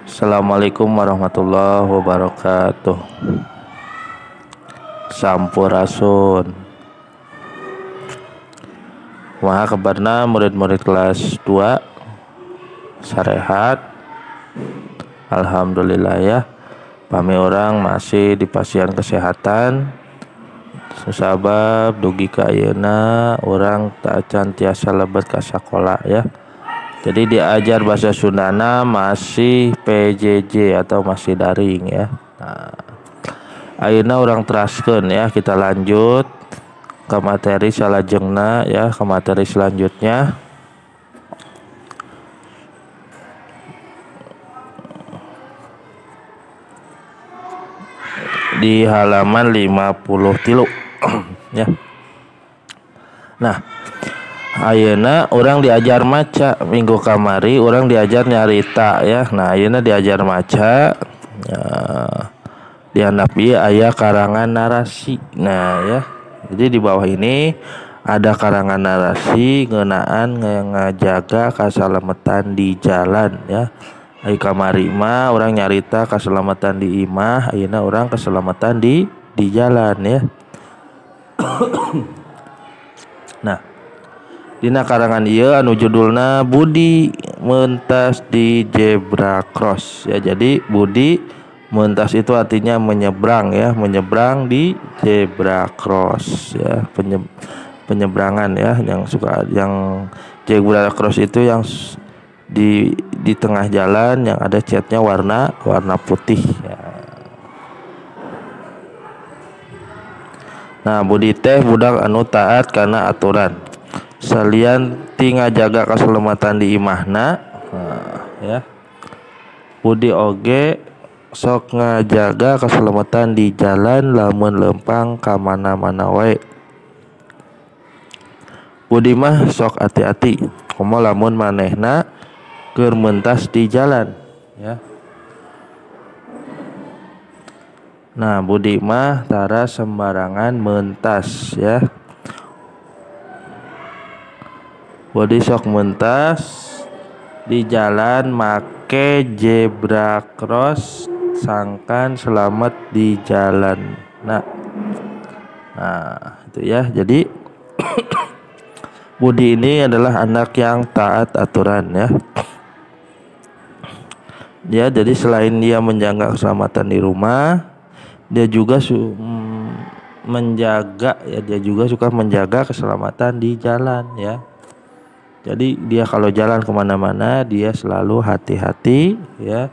Assalamualaikum warahmatullahi wabarakatuh. Sampurasun. Kumaha kabarna murid-murid kelas 2? Sarehat. Alhamdulillah ya. Pami orang masih di pasien kesehatan. Sabab dugi ka ayeuna urang tacan tiasa lebet ka sakola ya. Jadi diajar bahasa Sundana masih PJJ atau masih daring ya. Nah, ayeuna urang teraskeun ya, kita lanjut ke materi salajengna ya, ke materi selanjutnya. Di halaman 53 ya. Nah, ayeuna urang diajar maca. Minggu kamari urang diajar nyarita ya. Nah, ayeuna diajar maca ya, di handap ieu aya karangan narasi. Nah ya, jadi di bawah ini ada karangan narasi ngeunaan ngajaga kasalamatan di jalan ya. Ai kamari mah urang nyarita kasalamatan di imah, ayeuna urang keselamatan di jalan ya. Nah, dina karangan ieu anu judulna Budi mentas di zebra cross ya. Jadi Budi mentas itu artinya menyeberang ya, menyeberang di zebra cross ya, penyeberangan ya, yang suka yang zebra cross itu yang di tengah jalan yang ada catnya warna putih ya. Nah, Budi teh budak anu taat karena aturan. Salian ti ngajaga keselamatan di imahna, nah, ya. Budi oge sok ngajaga keselamatan di jalan lamun lempang ka mana-mana wae. Budi mah sok hati-hati komo lamun manehna keur mentas di jalan ya. Nah, Budi mah tara sembarangan mentas ya. Budi sok mentas di jalan make zebra cross sangkan selamat di jalan. Nah, itu ya. Jadi Budi ini adalah anak yang taat aturan ya. Ya, jadi selain dia menjaga keselamatan di rumah, dia juga menjaga ya, dia juga suka menjaga keselamatan di jalan ya. Jadi dia kalau jalan kemana-mana dia selalu hati-hati ya.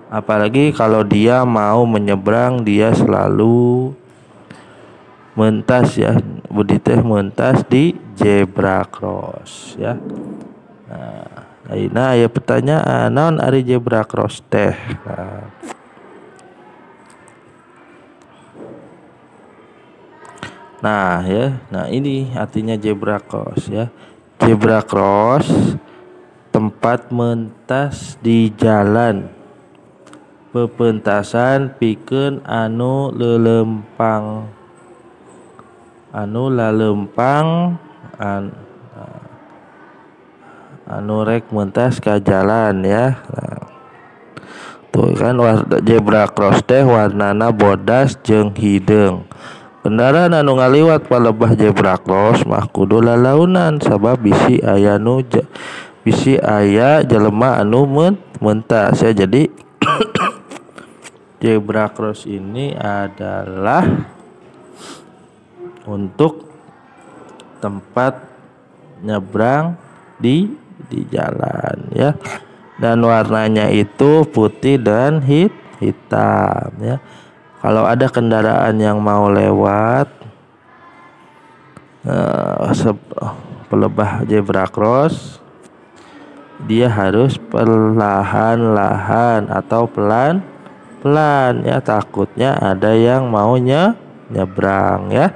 Apalagi kalau dia mau menyeberang dia selalu mentas ya. Budi teh mentas di zebra cross ya. Nah, ayeuna aya pertanyaan, naon ari zebra cross teh? Nah ya, nah ini artinya zebra cross ya. Zebra cross tempat mentas di jalan, pepentasan pikeun anu lelempang, anu lalempang anu rek mentas ka jalan ya. Nah, tuh kan zebra cross teh warnana bodas jeung hideung. Kendaraan anu ngaliwat palebah zebra cross mah kudu lalaunan sabab bisi aya nu bisi aya jelema anu mentas ya. Jadi zebra cross ini adalah untuk tempat nyebrang di jalan ya. Dan warnanya itu putih dan hitam ya. Kalau ada kendaraan yang mau lewat pelebah zebra cross, dia harus perlahan-lahan atau pelan-pelan ya, takutnya ada yang maunya nyebrang ya.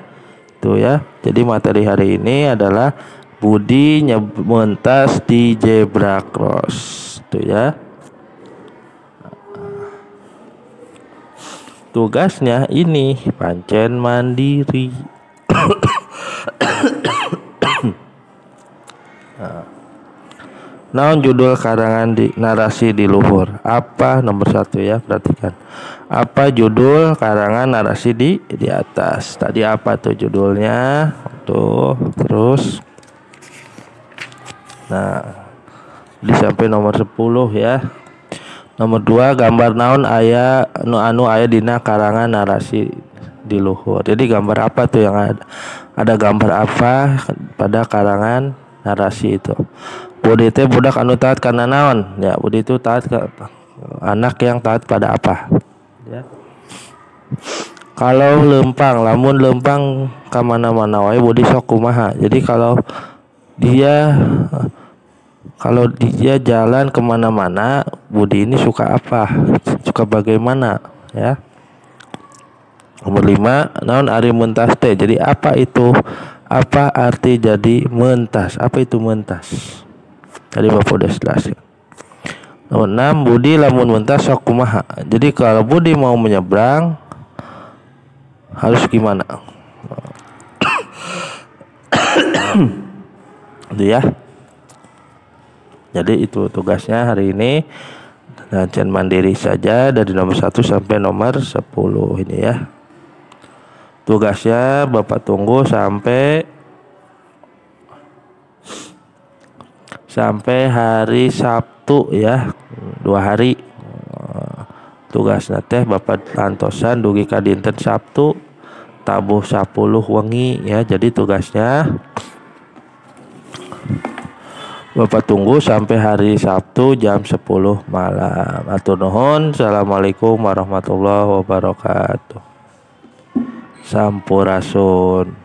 Itu ya. Jadi materi hari ini adalah Budi mentas di zebra cross. Itu ya. Tugasnya ini pancen mandiri. Nah, Naon judul karangan di narasi di luhur? Apa nomor 1 ya, perhatikan. Apa judul karangan narasi di atas? Tadi apa tuh judulnya? Tuh, terus. Nah, di sampai nomor 10 ya. Nomor 2, gambar naon aya nu anu aya dina karangan narasi di luhur. Jadi gambar apa tuh yang ada? Ada gambar apa pada karangan narasi itu? Budi teh budak anu taat karena naon? Ya, Budi itu taat ke anak yang taat pada apa? Ya. Kalau lempang, lamun lempang ka mana-mana wae Budi sok kumaha. Jadi kalau dia jalan kemana-mana, Budi ini suka apa? Suka bagaimana? Ya. Nomor 5, naon ari mentas teh. Jadi apa itu? Apa arti jadi mentas? Apa itu mentas? Tadi Bapak udah jelasin. Nomor 6, Budi lamun mentas sok kumaha. Jadi kalau Budi mau menyeberang harus gimana? Itu ya. Jadi itu tugasnya hari ini. Latihan mandiri saja dari nomor 1 sampai nomor 10 ini ya. Tugasnya Bapak tunggu sampai hari Sabtu ya, 2 hari. Tugasnya teh Bapak antosan dugi ka dinten Sabtu tabuh 10 wengi ya. Jadi tugasnya Bapak tunggu sampai hari Sabtu jam 10 malam. Atur nuhun. Assalamualaikum warahmatullahi wabarakatuh. Sampurasun.